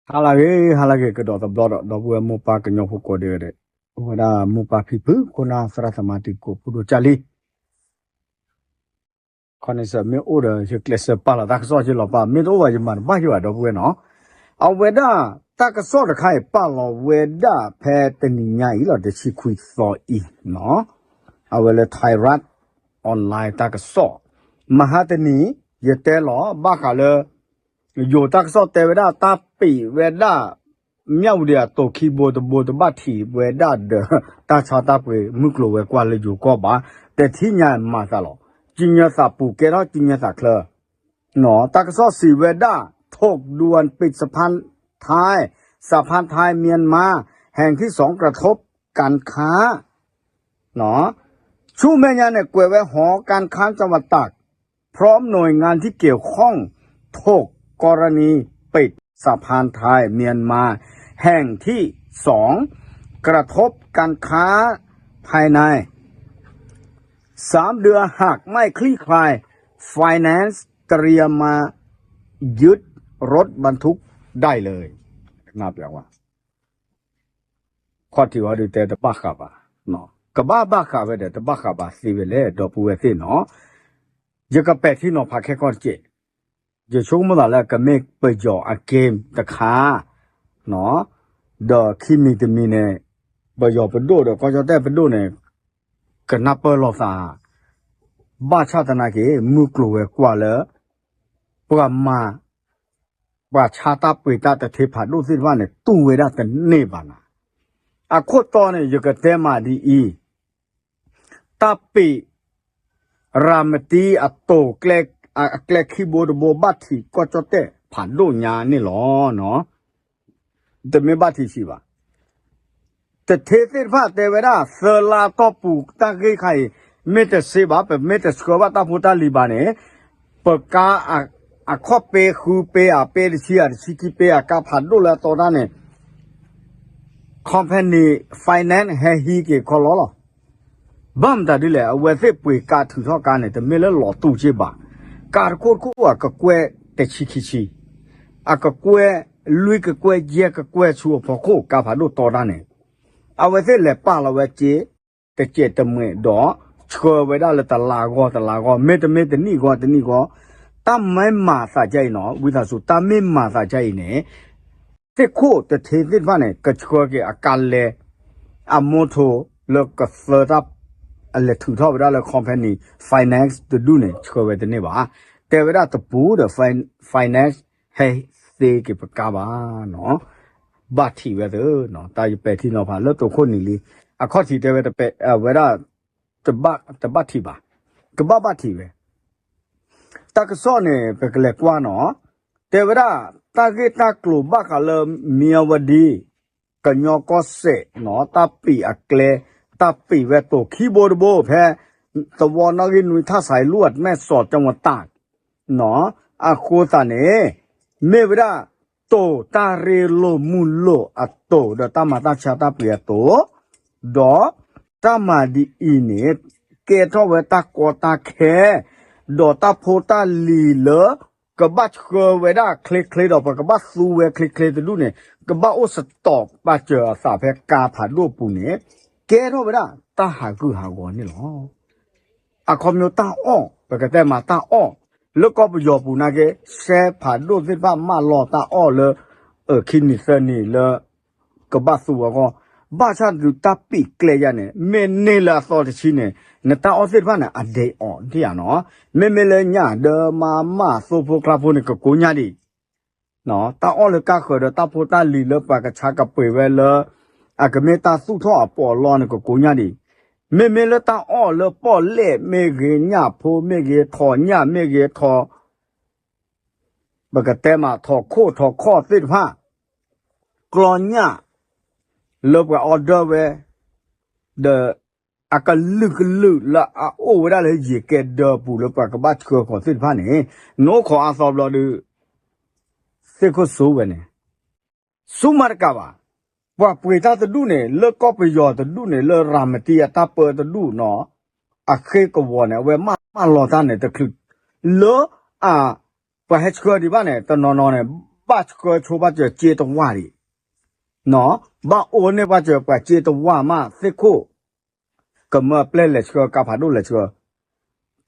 ဟါလၢအဂ့ၤ ဟါလၢအဂ့ၤ ကဒီးတဘျီဒီး ဒီပုၢ်ဝဲၢ်မိၢ်ပၢ်ကညီဖိကိးဂၤဒဲး, အဝဲဒၣ်မိၢ်ပၢ်ဖံဖု ခိၣ်နၢ်သရၣ်သမါတံၤသကိး ဖိဒိၣ်ကၢ်လံ ခီန့ၣ်စ့ၢ် မ့ၢ်အိၣ်ဒီး ယကျဲးစၢးပာ်လီၤတၢ်ကစီၣ်ယလီၤပာ်, မ့ၢ်တအိၣ်ဘၣ် ယမၤတဘၣ်ယဘၣ် ဒီပုၢ်ဝဲၢ်နီၤ. အဝဲဒၣ် တၢ်ကစီၣ်တခါအံၤ ပာ်လီၤဝဲဒၣ်ဖဲတနံၤညါအံၤလီၤ တဆံခွံသီအံၤနီၤ. အဝဲလၢ Thairath Online တၢ်ကစီၣ်, မဟါတနံၤ ယတဲလီၤ ဘၣ်ဃးလၢ ယိၤတၢ်ကစီၣ်တဲဝဲဒၣ် တၢ်ပံးဝဲဒၣ် မၠၣ်ဝတံၤအတိာ်ခံဘိတဘိ တဘၣ်ထံးဝဲဒၣ်ဒီး တၢ်ဆါတၢ်ပှ့ၤ မုၢ်ကျိၤဝဲၤကွာ်လၢယိၤကီၢ်ဘၣ်, တထံၣ်ညါမၤသးလီၤ. ကံညါသးပူၤကဲထီၣ်ကံညါသးချၢ, တၢ်ကစီၣ်စံးဝဲဒၣ် ถกด่วนปิดสะพานไทย สะพานไทยเมียนมาแห่งที่สองกระทบการค้า ဆူမဲာ်ညါန့ၣ် ကွဲးဝဲ หอการค้าจังหวัดตาก พร้อมหน่วยงานที่เกี่ยวข้องถกกรณีปิดสะพานไทยเมียนมาแห่งที่สอง กระทบการค้าภายใน สามเดือนหากไม่คลี่คลาย Finance เตรียมมายึดรถบรรทุกได้เลย နၢ်ပၢၢ်ဝဲ ခီၣ်ထံးဝဲဒုးတဲတဘၣ်ဃးဘၣ်, ကဘၣ်ဘၣ်ဃးဝဲဒီး တဘၣ်ဃးဘၣ်သ့ဝဲလဲၣ် ဒီပုၢ်ဝဲၢ်သ့ၣ်နီၤ. ယကပဲာ်ထံနီၤဖးခဲကီၢ်တက့ၢ်. ယဆိကမိၣ်သးလၢကမ့ၢ်ပယီၤအ game တခါ, ဒီးခံမံၤတမံၤန့ၣ် ပယီၤပဒိၣ်ဒီးကီၢ်ကၠီၣ်တဲၣ်ပဒိၣ်န့ၣ် ကနၢ်ပၢၢ်လိာ်သး, ဘၣ်ဆၣ်သနာ်က့ မုၢ်ကျိၤဝဲၤကွာ်လၢ ပှၤမၤ ပှၤဆါတၢ်ပှ့ၤတၢ်တထ့ဖးဒိၣ်သ့ၣ်တဖၣ်န့ၣ် တူၢ်ဝဲဒၣ်တန့ၢ်ဘၣ်နၤ. အခိၣ်တီန့ၣ် ယကတဲမးဒ်အံၤ, တၢ်ပံး ရၤမတံအတိာ် အကျဲခံဘိတဘိ ဘၣ်ထံးကီၢ်ကၠီၣ်တဲၣ်ဖးဒိၣ်ညါန့ၣ်လီၤ. တမ့ၢ်ဘၣ်ထံးဆံးဘၣ်. တထ့သ့ၣ်တဖၣ်တဲဝဲဒၣ် သၢလါတီၢ်ပူၤတၢ်ဂ့ၢ်ခါအံၤ မ့ၢ်တစ့ဘၣ် ပမ့ၢ်တဆှၢဘၣ်တၢ်ဖိတၢ်လံၤဘၣ်န့ၣ် ပကါ အခီၣ်ပဲဃုပဲအပဲတဆံ အတဆံခံပဲ အကါဖးဒိၣ်လၢအတီတၢ်န့ၣ် company finance ဟဲဟံးက့ၤခီလီလီၤ. ဘၣ်မတၤဒ်လဲၣ် အဝဲသ့ၣ်ပှ့ၤကါထုးထီၣ်ကါန့ၣ် တမ့ၢ်လၢလီၤတူၢ်က့ဘၣ်. ကါတခိၣ်တခိၣ်အကကွဲၢ်တဆံခံဆံ, အကကွဲၢ် လွံၢ်ကကွဲၢ်ယဲၢ်ကကွဲၢ်ဆူအဖီခိၣ် ကါဖးဒိၣ်တီတၢ်န့ၣ် အဝဲသ့ၣ်လဲၤပာ်လီၤဝဲက့ တစဲးတမှဲးဒီး ဆှၢဝဲဒၣ်လၢတလါဂီၢ်တလါဂီၢ် မ့တမ့ၢ်တနံၣ်ဂီၢ်တနံၣ်ဂီၢ်, တၢ်မ့ၢ်မၤသးဒ်အံၤနီၤ ဝံသးစူၤ တၢ်မ့ၢ်မၤသးဒ်အံၤန့ၣ် သ့ၣ်ခိၣ်တထ့သ့ၣ်တဖၣ်န့ၣ် ကဆှၢက့ၤအကါလဲ အမိၢ်ထိ လၢကသၢတၢ် အလဲၤထုးထီၣ်ဝဲဒၣ်လၢ company finance တဒူၣ်န့ၣ် ဆှၢဝဲတန့ၢ်ဘၣ်. တဲဝဲဒၣ်တပူၤဒီး finance ဟဲသ့က့ၤပကါဘၣ်နီၤ. ဘၣ်ထံးဝဲသ့နီၤ တၢ်ယပဲာ်ထံနီၤဖးလၢတိခိၣ်နံၤလံ. အခီၣ်ထံးတဲဝဲတပဲာ်ဝဲဒၣ် တဘၣ်ထံးဘၣ်, ကဘၣ်ဘၣ်ထံးဝဲ တၢ်ကစီၣ်န့ၣ် ပကလဲၤကွၢ်နီၤ, တဲဝဲဒၣ် တၢ်ဂ့ၢ်တၢ်ကျိၤဘၣ်ဃးလၢ မံယၤဝတံၤ ကညီကီၢ်စဲၣ်နီၤ တၢ်ပံးအကျဲ, တၢ်ပံးဝဲတိာ်ခံဘိတဘိဖဲ သဝီနီၣ်ဂံၢ်နွံထၣ်စဲးလူၢ်အမဲၢ်စီၤကၠီဝတၢ်နီၤ, အဃိသတးန့ၣ် မ့ၢ်ဝဲဒၣ် တိာ်တၢ်ရ့လိာ်မုာ်လိာ်အတိာ် ဒီးတၢ်မၤတၢ်ဆါတၢ်ပှ့ၤအတိာ်, ဒီးတၢ်မၤဒ်အံၤန့ၣ် ကဲထီၣ်ဝဲတၢ်ကီတၢ်ခဲ, ဒီးတၢ်ဖိတၢ်လံၤလၢ ကဘၣ်ဆှၢဝဲဒၣ်ချ့ချ့ဒီး ပကဘၣ်သူဝဲချ့ချ့တဒူၣ်န့ၣ် ကဘၣ်အိၣ်စတီးပာ်စၢၤအသးဖဲကါဖးဒိၣ်ပူၤန့ၣ် ကဲထီၣ်ဝဲဒၣ်တၢ်ဟးဂူာ်ဟးဂီၤန့ၣ်လီၤ. အခီပညီတၢ်အီၣ် ပကတဲမးတၢ်အီၣ် လၢကီၢ်ပယီၤပူၤနာ်က့ ရှဲဖးဒိၣ်သ့ၣ်တဖၣ်မၢလီၤတၢ်အီၣ်လၢ အခံနံၤသၢနံၤလၢ ကဘၣ်သူဝဲအဂီၢ်, ဘၣ်ဆၣ်ဒုးတၢ်ပံးကျဲယါန့ၣ် မ့ၢ်န့ၢ်လၢအသီတဆံန့ၣ် နတၢ်အီၣ်သ့ၣ်တဖၣ်န့ၣ် အဒဲးအီၤဒံးဧါနီၤ, မ့မ့ၢ်လၢညၣ်ဒၢမါမၢ်သိဖိကျါဖိန့ၣ် ကကိးညါဒံး တၢ်အီၣ်လၢကါဃၢၤဒီးတၢ်ဖိတၢ်လံၤလၢပှၤကဆါကပှ့ၤဝဲလၢ အကမ့ၢ်တၢ်သူၣ်ထီၣ်အပီးအလီန့ၣ်ကကိးညါဒံး, မ့မ့ၢ်လၢတၢ်အီၣ်လၢပီၣ်လဲၣ်မ့ၢ်ဂ့ၤ ညၣ်ဖိမ့ၢ်ဂ့ၤ ထိးညၣ်မ့ၢ်ဂ့ၤ ထိး ပကတဲမးထိးခိၣ်ထိးခီၣ်သ့ၣ်တဖၣ် ကျီညၣ် လၢပှၤ order ဝဲ ဒီး အကလုာ်ကလုာ်လၢအအိၣ်ဝဲဒၣ်လၢယံၤကဲဒၢပူၤလၢပှၤကဘၣ်ဆှၢဃီၤသ့ၣ်တဖၣ်န့ၣ် နအိၣ်ခိးအါသီဘျီဒုး သ့ၣ်ခိၣ်စိဝဲန့ၣ် စိမၤတကးဘၣ်. ပှၤပှ့ၤတၢ်တဒူၣ်န့ၣ် လၢကီၢ်ပယီၤတဒူၣ်န့ၣ် လၢရၤမတံအတၢ်ပၢတဒူၣ်နီၤ အဃ့ကဝီၤန့ၣ် အဝဲမၢလီၤတၢ်န့ၣ်တချုး လၢအ ပှၤဟဲဆှၢဒံးဘၣ်န့ၣ် တနီၤနီၤန့ၣ် ဘၣ်ဆှၢဆိဘၣ်စၢၤစ့တဝၢ်ဒံး, ဘၣ်အိၣ်န့ၢ်ဘၣ်စၢၤပှၤစ့တဝၢ်မးသ့ၣ်ခိၣ်, ကမၢအပျဲၢ်လဲၤဆှၢ ကါဖးဒိၣ်လဲၤဆှၢ,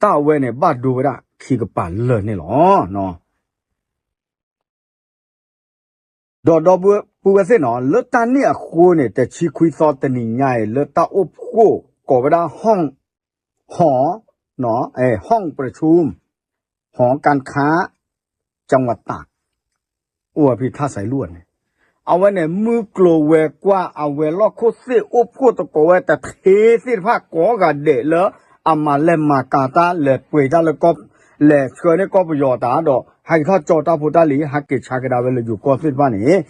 တၢ်ဝဲန့ၣ်ဘၣ်ဒိဝဲဒၣ်ခံကပၤလၢာ်န့ၣ်လီၤ. ဒီးဒီပုၢ်ဝဲၢ်သ့ၣ်နီၤ လၢတၢ်န့ၣ်အဃိန့ၣ် တဆံခွံသီတနံၤညါအံၤ လၢတၢ်အိၣ်ဖှိၣ်ကိးဝဲဒၣ် ဟီၣ် ဟီၣ် ဟီၣ်ပရဆူၣ် ဟီၣ်ကၣ်ခါ ကၠီဝတၢ် အိၣ်ဝဲဖဲထၣ်စဲလူၢ်န့ၣ်, အဝဲန့ၣ် မုၢ်ကျိၤဝဲၤကွာ် အဝဲၤလီၢ်ခိၣ်သ့ၣ် အိၣ်ဖှိၣ်သကိးဝဲတထ့သ့ၣ်တဖၣ် ကိးဂၤဒဲးလၢ အမၤလဲၤမၤကၤတၢ် လဲၤပှ့ၤတၢ်လၢကီၢ် လဲၤဆှၢန့ၢ်ကီၢ်ပယီၤတၢ်ဒီး ဟဲက့ၤထီၣ်ကၠီတၢ်ဖိတၢ်လံၤ ဟဲက့ၤဆါကဒါဝဲလၢယိၤကီၢ်သ့ၣ်တဖၣ်န့ၣ်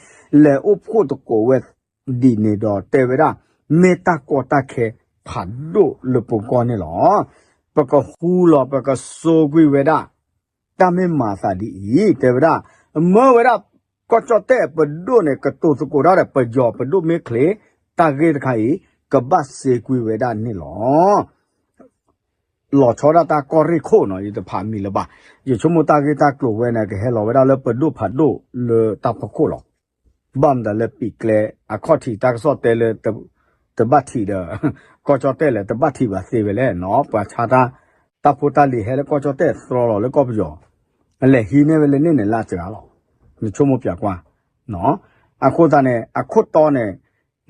လဲၤအိၣ်ဖှိၣ်သကိးဝဲ ဒ်န့ၣ်ဒီးတဲဝဲဒၣ် မ့ၢ်တၢ်ကီတၢ်ခဲဖးဒိၣ်လၢပဂီၢ်န့ၣ်လီၤ. ပကဃူလီၤ ပကစိာ်ကွံာ်ဝဲဒၣ် တၢ်မ့ၢ်မၤသးဒ်အံၤ တဲဝဲဒၣ် မၢဝဲဒၣ် ကီၢ်ကၠီၣ်တဲၣ်ပဒိၣ်န့ၣ် ကတိၤသကိးတၢ်ဒီးပယီၤပဒိၣ်မ့ၢ်ချ့ တၢ်ဂ့ၢ်တခါအံၤ ကဘၣ်စ့ကွံာ်ဝဲဒၣ်န့ၣ်လီၤ. လီၤဆီဒၣ်တၢ်ကီၢ်ရ့ၣ်ခိၣ်နီၤ ယတဖးမံၤလၢၤဘၣ်, ယဆိကမိၣ်တၢ်ဂ့ၢ်တၢ်ကျိၤဝဲန့ၣ် ကဟဲလီၤဝဲဒၣ်လၢပဒိၣ်ဖးဒိၣ်လၢတၢ်ဖီခိၣ်လီၤ. ဘၣ်မတၤလဲၣ် ပံၤကျဲ အခီၣ်ထံးတၢ်ကစီၣ်တဲလၢ တဘၣ်ထံးဒီး ကီၢ်ကၠီၣ်တဲၣ်လဲၣ် တဘၣ်ထံးဘၣ်သ့ဝဲလဲၣ်နီၤ ပှၤဆါတၢ် တၢ်ဖိတၢ်လံၤဟဲလၢကီၢ်ကၠီၣ်တဲၣ်သြီလီၤလၢကီၢ်ပယီၤ အလဲၤဟံးန့ၢ်ဝဲလၢန့ၣ်န့ၣ်လၢအစှၤလီၤ. နဆိကမိၣ်ပျးကွၢ် အဃိသတးန့ၣ် အခိၣ်တီန့ၣ်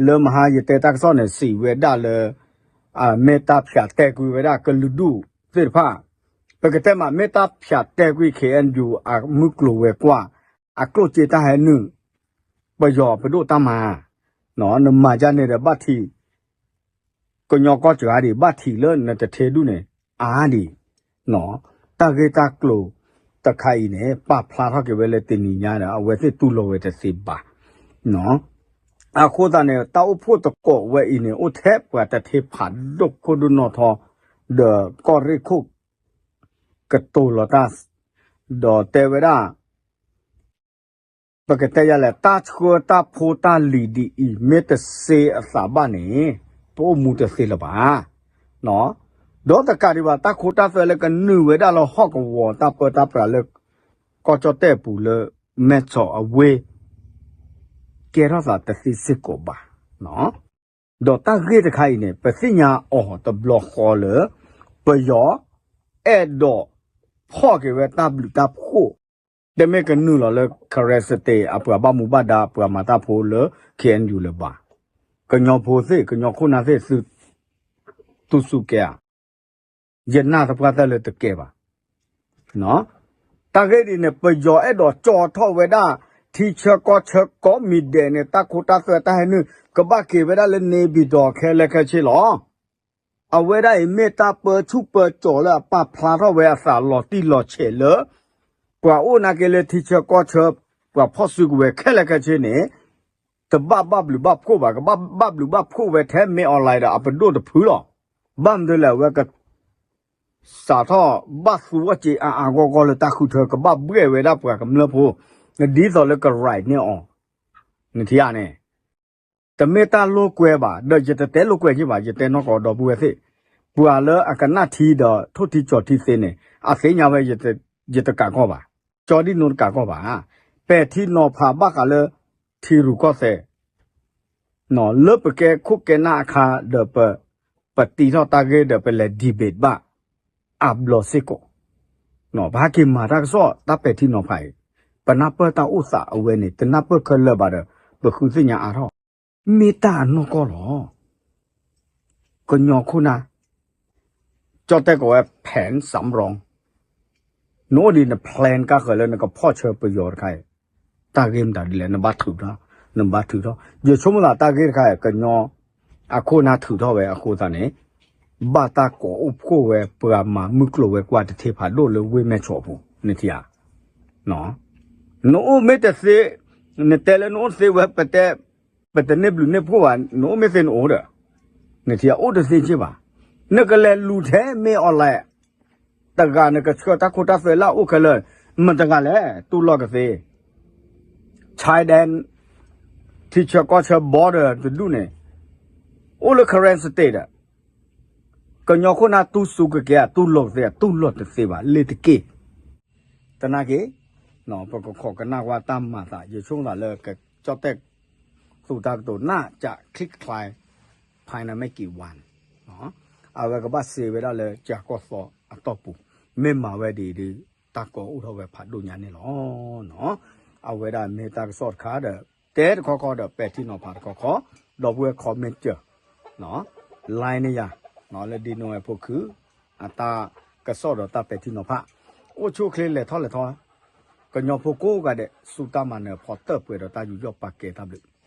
လၢမဟါယတဲတၢ်ကစီၣ်န့ၣ် စံးဝဲဒၣ်လၢ မ့ၢ်တၢ်ဖၠးတဲာ်ကွံာ်ဝဲဒၣ်ကလုာ်ဒူၣ်သ့ၣ်တဖၣ်, ပကတဲမး မ့ၢ်တၢ်ဖၠးတဲာ်ကွံာ် ခ့ၣ်အဲၣ်ယူၣ် အမုၢ်ကျိၤဝဲၤကွာ် အကျိၣ်စ့တၢ်ဟဲနုာ် ပယီၤပဒိၣ်တၢ်မၤ, နမၤဒ်န့ၣ်ဒီးဘၣ်ထံး ကညီကီၢ်စှၤဒံး ဘၣ်ထံးလၢနတထ့ဒူၣ်န့ၣ် အါဒံး, တၢ်ဂ့ၢ်တၢ်ကျိၤတခါအံၤန့ၣ် ပာ်ဖျါထီၣ်က့ၤဝဲလၢတနံၤညါဒီး အဝဲသ့ၣ်တူၢ်လိာ်ဝဲတသ့ဘၣ်. အဃိသတးန့ၣ် တၢ်အိၣ်ဖှိၣ်သကိးဝဲအံၤန့ၣ် အိၣ်ထဲပှၤတထ့ဖးဒိၣ်ခိၣ်ဒိၣ်နီၢ်ထီ ဒီးကီၢ်ရ့ၣ်ခိၣ် ကတိၤလီၤတၢ် ဒီးတဲဝဲဒၣ် ပကတဲယၤလဲၣ် တၢ်ဆှၢတၢ်ဖိတၢ်လံၤဒ်အံၤ မ့ၢ်တစ့အသးဘၣ်န့ၣ် ပအိၣ်မူတသ့လၢၤဘၣ်. ဒီးတကးဒံးဘၣ် တၢ်ခိတၢ်သွဲလၢကနုာ်ဝဲဒၣ်လၢဟီၣ်ကဝီၤတၢ်ပၢတၢ်ပြးလၢ ကီၢ်ကၠီၣ်တဲၣ်ပူၤလၢ မဲၢ်ဆီးအဝ့ၢ် ကဲထီၣ်သးတသ့စ့ၢ်ကီးဘၣ်. ဒီးတၢ်ဂ့ၢ်တခါအံၤန့ၣ် ပသ့ၣ်ညါအီၤတဘျီဃီလၢ ပယီၤ အဲၣ်ဒိးဖီၣ်က့ၤဝဲတၢ်ဘျုးတၢ်ဖှိၣ် တမ့ၢ်ကနုာ်လီၤလၢ Karen State အပှၤဘၣ်မူဘၣ်ဒါ ပှၤမၤတၢ်ဖိလၢ ခ့ၣ်အဲၣ်ယူၣ် လၢၤဘၣ်. ကညီဖိသ့ၣ် ကညီခိၣ်နၢ်သ့ၣ် သု တူၢ်စူၢ်ကဲဧါ. ယနာ်သပှၢ်တၢၢ်လၢတကဲဘၣ်. တၢ်ဂ့ၢ်ဒ်န့ၣ် ပယီၤအဲၣ်ဒိးကၠီထီၣ်ဝဲဒၣ် ထံဆၢကီၢ်ဆၢကိးမံၤဒဲးန့ၣ် တၢ်ခိတၢ်သွဲတၢ်ဟဲနုာ် ကဘၣ်က့ၤဝဲဒၣ်လၢ နေပြည်တော် ခဲလၢာ်ခဲဆ့လီၤ. အဝဲဒၣ်အံၤမ့ၢ်တၢ်ပၢဆူၣ်ပၢစိးလၢအပာ်ဖျါထီၣ်ဝဲအသးလီၤတံၢ်လီၤဆဲးလၢ ပှၤအိၣ်နာ်က့လၢထံဆၢကီၢ်ဆၢ ပှၤဖီၣ်စုကဝဲၤခဲလၢာ်ခဲဆ့န့ၣ် တဘၣ်ဘၣ်ဘျုးဘၣ်ဖှိၣ်ဘၣ်, ကဘၣ်ဘၣ်ဘျုးဘၣ်ဖှိၣ်ဝဲထဲ မင်းအောင်လှိုင် ဒီးအပဒိၣ်တဖုလီၤ. ဘၣ်မနုၤလဲၣ် အဝဲက စးထီၣ်ဘၣ်သူဝဲစ့အါအါဂီၢ်ဂီၢ်လၢတၢ်ဃုထၢ ကဘၣ်ဘှဲၣ်ဝဲဒၣ်ပှၤကမျၢၢ်ဖိ ဒ်သိးလၢက right န့ၢ်အီၤ နထံၣ်ဧါန့ၣ် တမ့ၢ်တၢ်လိာ်ကွဲဘၣ်, ဒီးယတတဲလိာ်ကွဲက့ဘၣ်, ယတဲနီၢ်ကီၢ်ဒီပုၢ်ဝဲၢ်သ့ၣ်, ပှၤလၢအကနၣ်ထံဒီး ထိၣ်ထံကၠီၤထံသ့န့ၣ် အသ့ၣ်ညါဝဲ ယတကးကီၢ်ဘၣ်, ကၠီဒံၣ်နိတကးကီၢ်ဘၣ်. ပဲာ်ထံနီၤဖးဘၣ်ဃးလၢ ထံရူၢ်ကီၢ်သဲး လၢပကဲခိၣ်ကဲနၢ်အခါဒီး ပတံထီၣ်တၢ်ဂ့ၢ်ဒီး ပလဲၤ debate ဘၣ် အါဘျီစ့ၢ်ကီး, ပဟဲက့ၤမၤတၢ်ကစီၣ် တၢ်ပဲာ်ထံနီၤဖးအံၤ, ပနၢ်ပၢၢ်တၢ်အိၣ်သးအဝဲန့ၣ် တနၢ်ပၢၢ်ခဲလၢာ်ဘၣ်ဒီး ပဃုသ့ၣ်ညါအါထီၣ်, မ့ၢ်တၢ်အနီၢ်ကီၢ်လီၤ. ကညီခိၣ်နၢ် ကၠီၣ်တဲၣ်ကိးဝဲ ဖဲၣ်စၣ်ရီ, နအိၣ်ဒံးန plan ကါဃၢၤလၢနကဖီၣ်ဆၢပယီၤတခါအံၤ, တၢ်ဂ့ၢ်မတၤဒ်လဲၣ် နဘၣ်ထုးထီၣ်, နဘၣ်ထုးထီၣ်, ယဆိကမိၣ်သးတၢ်ဂ့ၢ်တခါအံၤ ကညီ အခိၣ်နၢ်ထုးထီၣ်ဝဲအဃိသတးန့ၣ်, ဘၣ်တၢ်ကိးအိၣ်ဖှိၣ်ဝဲပှၤမၤမုၢ်ကျိၤဝဲၤကွာ်တထ့ဖးဒိၣ်လၢဝ့ၢ်မဲၢ်ဆီးအပူၤ နထံၣ်ဧါ. နအိၣ်မ့ၢ်တသ့, နတဲလၢနအိၣ်တသ့ဝဲ ပတဲ, ပတန့ၢ်ဘျုးန့ၢ်ဖှိၣ်ဘၣ်, နအိၣ်မ့ၢ်သ့နအိၣ်ဒီး, နထံၣ်ဧါ အိၣ်တသ့က့ဘၣ်. နကလဲၤလူၤထဲမ့ၢ်အီၤလဲၣ် တဂၤနကဆှၢတၢ်ခိတၢ်သွဲလၢအအိၣ်ခဲလၢာ်, မတၤတဂၤလဲၣ် တူၢ်လိာ်ကသ့ China ထံဆၢကီၢ်ဆၢ border တဒူၣ်န့ၣ်, အိၣ်လၢ Karen State ဒီး, ကညီခိၣ်နၢ်တူၢ်စူၤကကဲဧါ တူၢ်လိာ်ကသ့ဧါ, တူၢ်လိာ်တသ့ဘၣ် လ့ၤတက့ၢ်. တနာ်က့ၤ, ပကခိးကနၣ်ဝဲတၢ်မၤသး ယဆိကမိၣ်သးလၢကကၠီၣ်တဲၣ် သူတၢ်ကတိၤ น่าจะคลี่คลายภายในไม่กี่วัน အဝဲကဘၣ်စံးဝဲဒၣ်လၢကၠၤကီၢ်သီအတီၢ်ပူၤ မ့ၢ်မၤဝဲဒ်အံၤဒီး တၢ်ကီအိၣ်ထီၣ်ဝဲဖးဒိၣ်ညါန့ၣ်လီၤ. အဝဲဒၣ်မ့ၢ်တၢ်ကစီၣ်တခါဒီး တဲတခီခီဒီး ပဲာ်ထံနီၤဖးတခီခီ ဒီပုၢ်ဝဲၢ် comment စၢၤ like န့ၢ်ယၤ လၢဒ်နိဝဲဖိခု အတၢ်ကစီၣ်ဒီးတၢ်ပဲာ်ထံနီၤဖး အိၣ်ဆူၣ်အိၣ်ချ့လဲၤထီၣ်လဲၤထီ ကညီဖိကိးဂၤဒဲး စူၢ်တၢ်မၤနၢၤဖီတၢၢ်ပှဲၤဒီးတၢ်ယူးယီၣ်ပာ်ကဲတၢ်ဘျုး